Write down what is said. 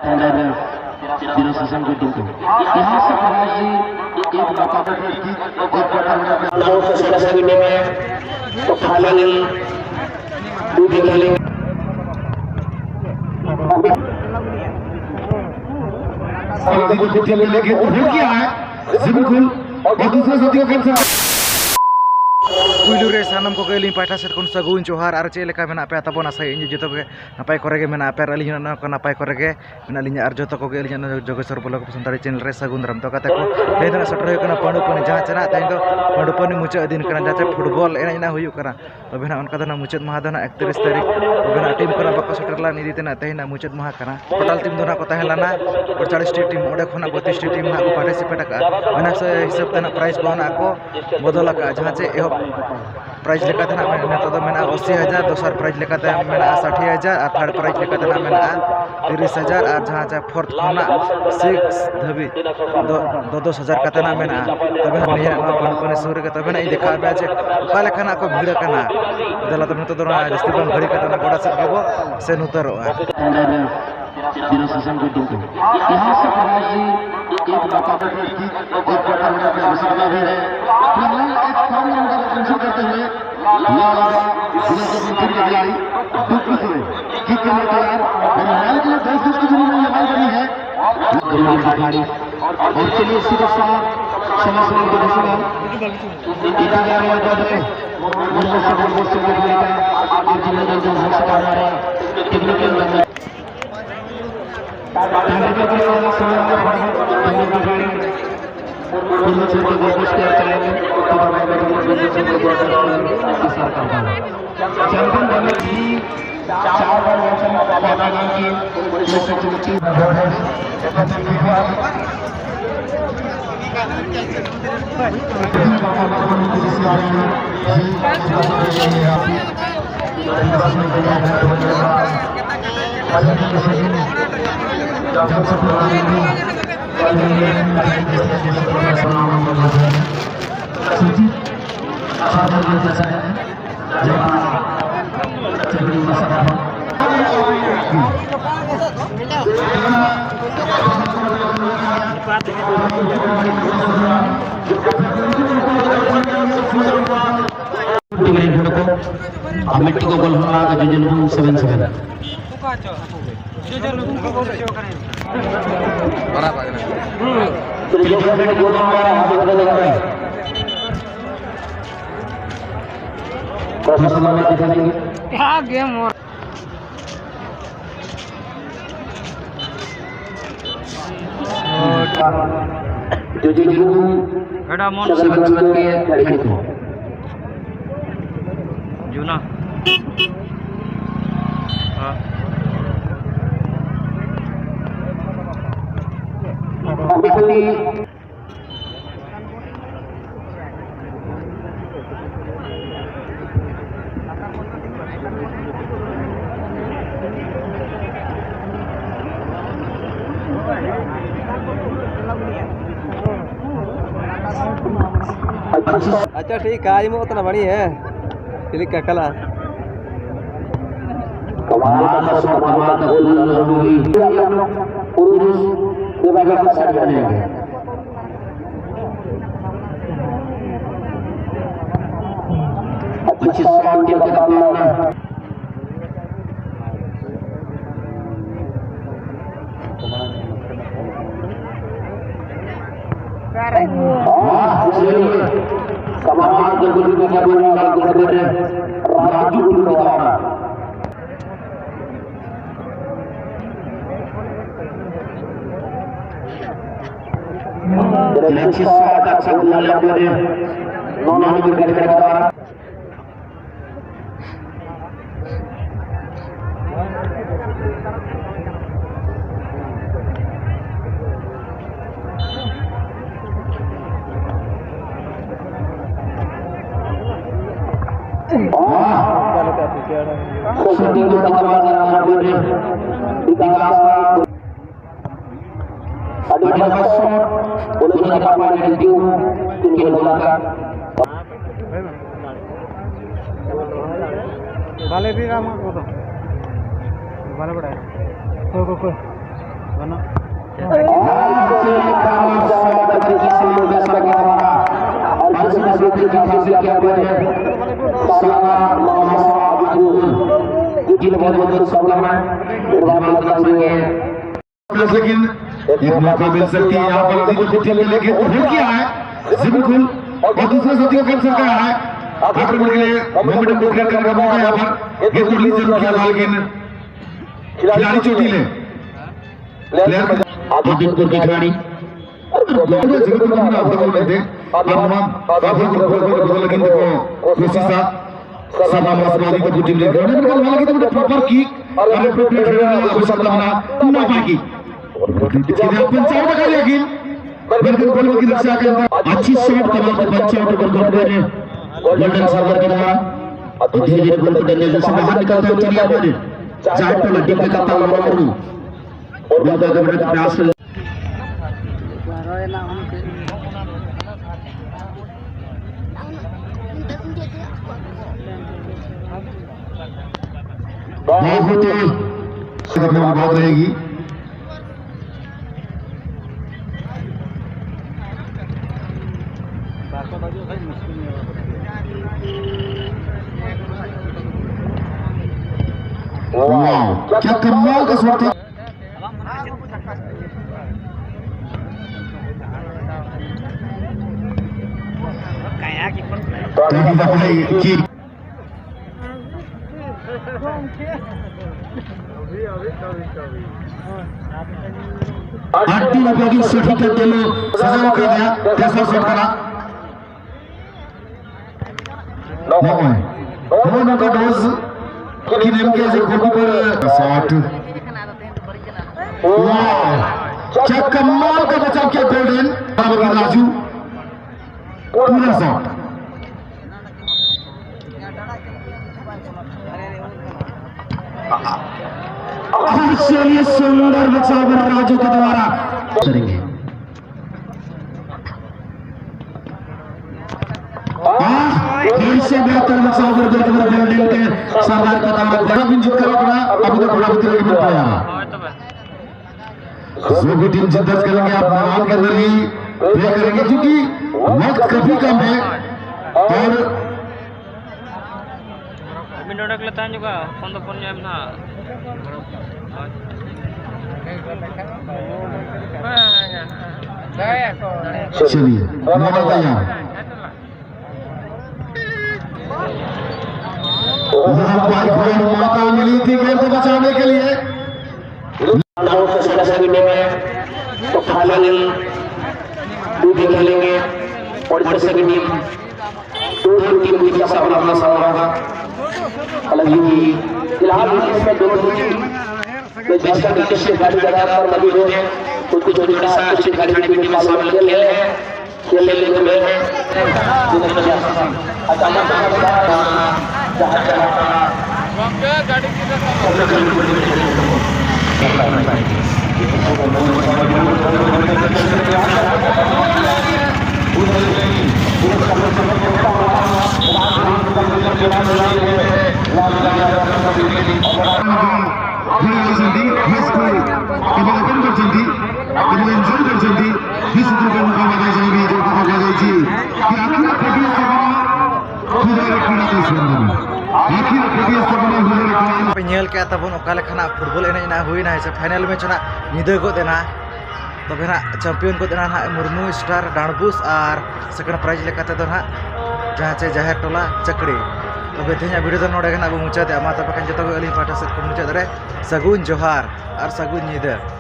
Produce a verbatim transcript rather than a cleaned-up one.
अंदर जिला शासन को तुमको यहाँ से महाराज जी एक मौका पर एक क्वार्टर में नौ सौ सतासी में फाइनल और बिल्कुल है। बिल्कुल। और दूसरे साथियों के साथ ᱯᱩᱭᱞᱩ ᱨᱮ ᱥᱟᱱᱟᱢ ᱠᱚᱜᱮ ᱟᱹᱞᱤᱧ ᱯᱟᱦᱴᱟ ᱥᱮᱫ ᱠᱷᱚᱱ ᱥᱟᱹᱜᱩᱱ ᱡᱚᱦᱟᱨ᱾ ᱟᱨ ᱪᱮᱫ ᱞᱮᱠᱟ ᱢᱮᱱᱟᱜ ᱯᱮ ᱛᱟᱵᱚᱱ? ᱟᱥᱟᱭᱟᱹᱧ ᱡᱚᱛᱚ ᱜᱮ ᱱᱟᱯᱟᱭ ᱠᱚᱨᱮ ᱜᱮ ᱢᱮᱱᱟᱜ ᱯᱮ ᱟᱨ ᱟᱹᱞᱤᱧ ᱦᱚᱸ ᱱᱚᱝᱠᱟ ᱱᱟᱯᱟᱭ ᱠᱚᱨᱮ ᱜᱮ ᱢᱮᱱᱟᱜ ᱞᱤᱧᱟ᱾ ᱟᱨ ᱡᱚᱛᱚ ᱠᱚᱜᱮ ᱟᱹᱞᱤᱧᱟᱜ ᱱᱚᱣᱟ ᱡᱳᱜᱮᱥᱣᱚᱨ ᱵᱞᱚᱜ ᱥᱟᱱᱛᱟᱲᱤ ᱪᱮᱱᱮᱞ ᱨᱮ ᱥᱟᱹᱜᱩᱱ ᱫᱟᱨᱟᱢ᱾ ᱛᱚ ᱜᱟᱛᱮ ᱠᱚ, ᱛᱮᱦᱮᱧ ᱫᱚ ᱱᱟᱜ ᱥᱮᱴᱮᱨ ᱦᱩᱭᱩᱜ ᱠᱟᱱᱟ ᱯᱟᱹᱰᱩ ᱯᱟᱹᱱᱤ, ᱡᱟᱦᱟᱸ ᱪᱮ ᱱᱟᱜ ᱛᱮᱦᱮᱧ ᱫᱚ ᱯᱟᱹᱰᱩ ᱯᱟᱹᱱᱤ ᱢᱩᱪᱟᱹᱫ ᱫᱤᱱ ᱠᱟᱱᱟ, ᱡᱟᱦᱟᱸ ᱪᱮ ᱯᱷᱩᱴᱵᱚᱞ ᱮᱱᱮᱡ ᱱᱟᱜ ᱦᱩᱭᱩᱜ ᱠᱟᱱᱟ᱾ ᱛᱚᱵᱮ ᱱᱟᱜ ᱚᱱᱠᱟ ᱫᱚ ᱱᱟᱜ ᱢᱩᱪᱟᱹᱫ ᱢᱟᱦᱟ ᱫᱚ ᱱᱟᱜ ᱮᱠᱛᱤᱨᱤᱥ ᱛᱟᱹᱨᱤᱠᱷ, ᱛᱚᱵᱮ ᱱᱟᱜ ᱴᱤᱢ ᱠᱚ ᱱᱟᱜ ᱵᱟᱠᱚ ᱥᱮᱴᱮᱨ ᱞᱮᱱ ᱤᱫᱤ ᱛᱮ ᱱᱟᱜ ᱛᱮᱦᱮᱧ ᱱᱟᱜ ᱢᱩᱪᱟᱹᱫ ᱢᱟᱦᱟ ᱠᱟᱱᱟ᱾ ᱴᱳᱴᱟᱞ ᱴᱤᱢ ᱫᱚ ᱱᱟᱜ ᱠᱚ ᱛᱟᱦᱮᱸ ᱞᱮᱱᱟ ᱟᱴᱪᱚᱞᱞᱤᱥ ᱴᱤ ᱴᱤᱢ, ᱚᱸᱰᱮ ᱠᱷᱚᱱᱟᱜ ᱵᱚᱛᱤᱥ ᱴᱤ ᱴᱤᱢ ᱱᱟᱜ ᱠᱚ ᱯᱟᱨᱴᱤᱥᱤᱯᱮᱴ ᱟᱠᱟᱫᱼᱟ᱾ ᱚᱱᱟ ᱦᱤᱥᱟᱹᱵ ᱛᱮ ᱱᱟᱜ ᱯᱨᱟᱭᱤᱡᱽ ᱠᱚ ᱱᱟᱜ ᱠᱚ ᱵᱚᱫᱚᱞ ᱟᱠᱟᱫᱼᱟ, ᱡᱟᱦᱟᱸ ᱪᱮ ᱮᱦᱚᱵ ᱯᱨᱟᱭᱤᱡᱽ ᱞᱮᱠᱟᱛᱮ ᱱᱟᱜ ᱱᱤᱛᱚᱜ ᱫᱚ ᱢᱮᱱᱟᱜᱼᱟ ᱟᱥᱤ ᱦᱟᱡᱟᱨ, ᱫᱚᱥᱟᱨ ᱯᱨᱟᱭᱤᱡᱽ ᱞᱮᱠᱟᱛᱮ ᱢᱮᱱᱟᱜᱼᱟ ᱥᱟᱴᱷᱤ ᱦᱟᱡᱟᱨ ᱟᱨ ᱛᱷᱟᱨᱰ ᱯᱨᱟᱭᱤᱡᱽ ᱞᱮᱠᱟᱛᱮ ᱱᱟᱜ ᱢᱮᱱᱟᱜᱼᱟ ᱛᱤᱨᱤᱥ ᱦᱟᱡᱟᱨ ᱟᱨ ᱡᱟᱦᱟᱸ ᱪᱮ ᱯᱷᱳᱨᱛᱷ ᱠᱷᱚᱱᱟᱜ ᱥᱤᱠᱥ ᱫᱷᱟᱹᱵᱤᱡ ᱫᱚ ᱫᱚ ᱫᱚᱥ ᱦᱟᱡᱟᱨ ᱠᱟᱛᱮ ᱱᱟᱜ ᱢᱮᱱᱟᱜᱼᱟ᱾ ᱛᱚᱵᱮ ᱱᱤᱭᱟᱹ ᱱᱚᱣᱟ ᱯᱟᱹᱱᱤ ᱯᱟᱹᱱᱤ ᱥᱩᱨ ᱨᱮᱜᱮ ᱛᱚᱵᱮ ᱱᱟᱜ ᱤᱧ ᱫᱮᱠᱷᱟᱣ ᱟᱯᱮᱭᱟ ᱡᱮ ᱚᱠᱟ ᱞᱮᱠᱟᱱᱟᱜ ᱠᱚ ᱵᱷᱤᱲ ᱟᱠᱟᱱᱟ᱾ ᱫᱮᱞᱟ ᱛᱚᱵᱮ ᱱᱤᱛᱚᱜ ᱫᱚ ᱱᱚᱣᱟ ᱡᱟᱹᱥᱛᱤ ᱵᱟᱝ ᱜᱷᱟᱹᱲᱤ ᱠᱟᱛᱮ ᱚᱱᱟ ᱜᱚᱰᱟ ᱥᱮᱫ ᱜᱮᱵᱚ ᱥᱮᱱ ᱩᱛᱟᱹᱨᱚᱜᱼᱟ᱾ जिला शासन को तुमको यहाँ से महाराज जी एक मौका पर एक क्वार्टर में घोषणा भी है। फिलहाल एक कम रन का प्रशंसा करते हुए लाला जिला के टीम के खिलाड़ी टुकड़ी से किक के लिए तैयार और महल के लिए दस दस की दूरी में ये बॉल बनी है। और चलिए सीधा सा समय समय को घोषणा इधर जा रहे हैं, बदले मुर्मू से मुर्मू से बदले का आप जिन्हें जो हो सका हमारा टेक्निकल चैंपियन बनने की चार बार नेशनल मैदान की ᱟᱨ ᱢᱤᱫᱴᱤᱡ ᱠᱚ ᱜᱳᱞ ᱦᱚᱸ ᱟᱠᱟᱫᱟ ᱡᱚᱡᱚ ᱞᱩᱵᱩᱝ ᱥᱮᱵᱷᱮᱱ ᱥᱮᱵᱷᱮᱱ᱾ ᱠᱚᱥ ᱢᱟᱢᱟ ᱠᱤᱥᱟᱱ ᱜᱮ᱾ ᱡᱚᱡᱚ ᱞᱩᱵᱩᱝ ᱮᱰᱟ ᱢᱚᱱ ᱥᱮᱵᱷᱮᱱ ᱥᱮᱵᱷᱮᱱ ᱜᱮ ᱠᱷᱮᱞ ᱠᱚ᱾ ᱡᱩᱱᱟ᱾ ᱦᱮᱸ᱾ अच्छा ठीक है, आज मैं उतना बड़ी है। Pilih kakak lah. Kemana, kemana, kemana, kemana, kemana, पुरुष विभाग का संगठन है। पच्चीस साल के बाद समाज के गुरु का बोला, गुरु राजू गुरु का। ᱟᱹᱰᱤ ᱱᱟᱯᱟᱭ ᱥᱚᱴ, ᱩᱱᱤ ᱫᱚ ᱱᱟᱯᱟᱭ ᱰᱤᱭᱩᱴᱤ ᱠᱤᱱ ᱧᱮᱞ ᱠᱟᱜ᱾ ᱵᱟᱞᱮ ᱵᱤᱨᱟᱢ ᱠᱚᱫᱚ ᱵᱟᱞᱮ ᱵᱟᱲᱟᱭᱟ᱾ ᱚᱠᱚᱭ ᱠᱚ, ᱚᱠᱚᱭ? ᱵᱟᱹᱱᱩᱜ᱾ Masing-masing kita kasih siapa ya? Sama, sama, sama, aku. Kucing mau buat sama. लेकिन एक मौका मिल सकती है यहाँ पर अभी तो कुछ लेके उठ गया है। जी बिल्कुल। और दूसरे साथी को कैंसिल करा है। आक्रमण के लिए मोमेंटम को क्रिएट करने का मौका यहाँ पर। ये तो रिलीज जरूर किया था, लेकिन खिलाड़ी चोटिल है। प्लेयर का आदिपुर के खिलाड़ी। जगत को बना अव्वल में थे। अब हम काफी को बदल बदल लेकिन देखो कोशिश था। सभा मासवादी को टीम ने ग्राउंड में निकाल वाला की तो प्रॉपर किक और अप्रोप्रिएट हेडर आवश्यकता बना ना पाएगी। पंचावट का लेकिन बिल्कुल गोल की रक्षा के अंदर अच्छी शॉट कमाल के पंचावट पर गोल ने गोल्डन सर्वर के द्वारा और धीरे धीरे गोल को डंडे से बाहर निकलते हुए चलिए आगे। जाए तो लड्डी पे का ताल मारू। गोल का गमन प्रयास कर बहुत ही बहुत रहेगी। वाह, क्या कमाल का शॉट था। ᱟᱹᱰᱤ ᱱᱟᱯᱟᱭ ᱜᱮ ᱥᱚᱴᱷᱤᱠ ᱠᱟᱛᱮ ᱞᱮ ᱥᱟᱡᱟᱣ ᱟᱠᱟᱫᱟ, ᱛᱮᱥᱟᱨ ᱥᱚᱴ ᱠᱟᱱᱟ᱾ ᱱᱚᱜᱼᱚᱭ ᱱᱚᱜᱼᱚ ᱱᱚᱝᱠᱟ ᱰᱚᱡᱽ ᱠᱤᱱ ᱮᱢ ᱠᱮᱫᱟ ᱡᱮ ᱜᱳᱞᱠᱤᱯᱟᱨ ᱥᱚᱴ᱾ ᱣᱟᱣ! ᱪᱮᱫ ᱠᱟᱢᱟᱞ ᱠᱟ ᱵᱟᱪᱟᱣ ᱠᱮᱫᱟ ᱜᱳᱞᱰᱮᱱ ᱨᱟᱡᱩ᱾ पूरा शॉट। आश्चर्य सुंदर बचाव राजू के द्वारा करेंगे। आह, फिर से बेहतर बचाव कर गोलकीपर गोल्डन के सरदार का दामन बड़ा बिंजित करो अपना, अभी तो बड़ा बिंजित नहीं बन पाया। जो भी टीम जिद्दत करेंगे, आप मैदान के अंदर ही प्ले करेंगे, क्योंकि वक्त काफी कम है और ᱢᱤᱫ ᱰᱚᱸᱰᱮᱠ ᱞᱮ ᱛᱟᱦᱮᱸ ᱧᱚᱜᱼᱟ, ᱦᱚᱯᱚᱱ ᱫᱚ ᱦᱚᱯᱚᱱ ᱧᱚᱜ ᱮᱢ ᱱᱟᱦᱟᱜ᱾ चलिए, नंबर तैयार। यहाँ पर एक बड़ी मौका मिली थी गेंद को बचाने के लिए। तो फाइनल भी खेलेंगे और इधर से भी टीम दो टीम के बीच का सामना होना संभव होगा। हालांकि फिलहाल इसमें दोनों टीम तो जिसका विकेट से गाड़ी लगा पर मौजूद है, कुछ कुछ जोड़ा कुछ खिलाड़ी भी टीम में शामिल खेल रहे हैं, खेल लेते हुए हैं। ᱯᱮ ᱧᱮᱞ ᱠᱮᱜᱼᱟ ᱛᱟᱵᱚᱱ ᱚᱠᱟ ᱞᱮᱠᱟᱱᱟᱜ ᱯᱷᱩᱴᱵᱚᱞ ᱮᱱᱮᱡ ᱱᱟᱜ ᱦᱩᱭᱱᱟ, ᱥᱮ ᱯᱷᱟᱭᱱᱟᱞ ᱢᱮᱪ ᱱᱟᱜ ᱧᱤᱫᱟᱹ ᱜᱚᱫ ᱮᱱᱟ᱾ ᱛᱚᱵᱮ ᱱᱟᱜ ᱪᱟᱢᱯᱤᱭᱚᱱ ᱜᱚᱫ ᱮᱱᱟ ᱱᱟᱜ ᱢᱩᱨᱢᱩ ᱥᱴᱟᱨ ᱰᱟᱸᱰᱵᱩᱥ ᱟᱨ ᱥᱮᱠᱮᱱᱰ ᱯᱨᱟᱭᱤᱡᱽ ᱞᱮᱠᱟ ᱛᱮᱫᱚ ᱱᱟᱜ ᱡᱟᱦᱟᱸ ᱪᱮ ᱡᱟᱦᱮᱨ ᱴᱚᱞᱟ ᱪᱟᱹᱠᱲᱤ᱾ ᱛᱚᱵᱮ ᱛᱮᱦᱮᱧᱟᱜ ᱵᱷᱤᱰᱤᱭᱳ ᱫᱚ ᱱᱚᱰᱮ ᱜᱮ ᱱᱟᱜ ᱵᱚᱱ ᱢᱩᱪᱟᱹᱫᱮᱜᱼᱟ᱾ ᱢᱟ ᱛᱚᱵᱮ ᱠᱷᱟᱱ ᱡᱚᱛᱚ ᱜᱮ ᱟᱹᱞᱤᱧ ᱯᱟᱦᱴᱟ ᱥᱮᱫ ᱠᱷᱚᱱ ᱢᱩᱪᱟᱹᱫ ᱨᱮ ᱥᱟᱹᱜᱩᱱ ᱡᱚᱦᱟᱨ ᱟᱨ ᱥᱟᱹᱜᱩᱱ ᱧᱤᱫᱟᱹ᱾